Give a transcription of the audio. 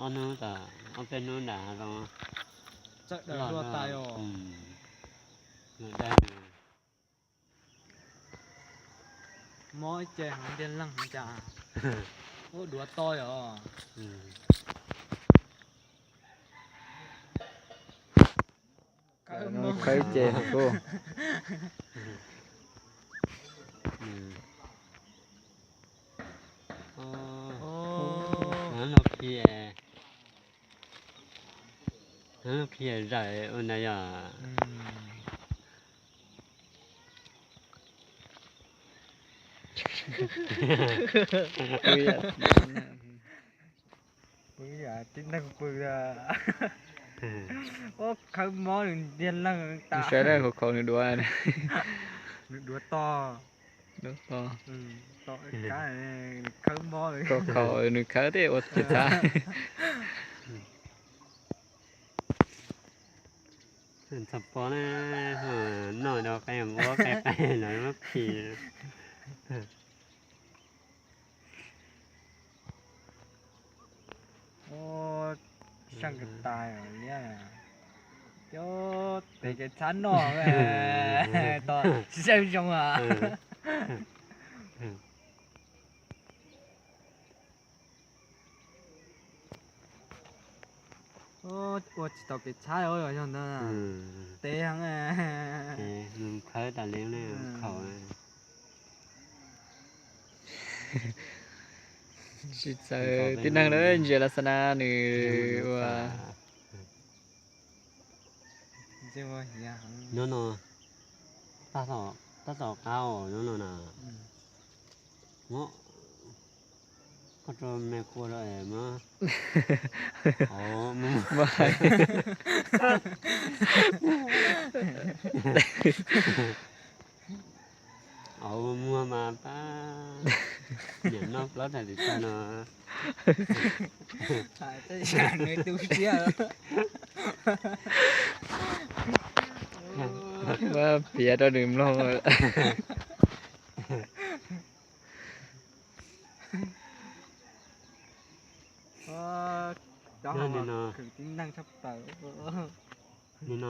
Ob hnub tas, ob peb hnub nram hav zoov. Txawm daws hlua tas os. Lawm dag. Mob ib ce heev, ntiag leeg heev cas. Ua duav to yom. Khawb ces kuj. Hnub no phi, hnub no phi zawm ua ntawd yom. Tib neeg pw, ua khawb mob nws ntiag leeg tas. Saib dab hauv khaum nws duav. Nws duav to. Duav to. Khawb mob, khaum nws khawb thiab ua tsis txhav. Txhob pom na, noj rau qe ua qe qe los muab khi. Seej kawg tas liab. Cov tes kev txhab noj, tos seb zoo a. Ua tsis tau kev txhab os, yog ntawd. Teb heev. Khawb tas li khaum. Tsis txawj tib neeg lawm, ntsia Lasana nws ua. Hnub no tab tom qab os, hnub no na. Koj rau me kua rau es mas. Au, muag mas pab niam noj plaub tag tim tag no. Muab piav rau nws mloog. Cov no khwv tib neeg tshaj plaws. Nim no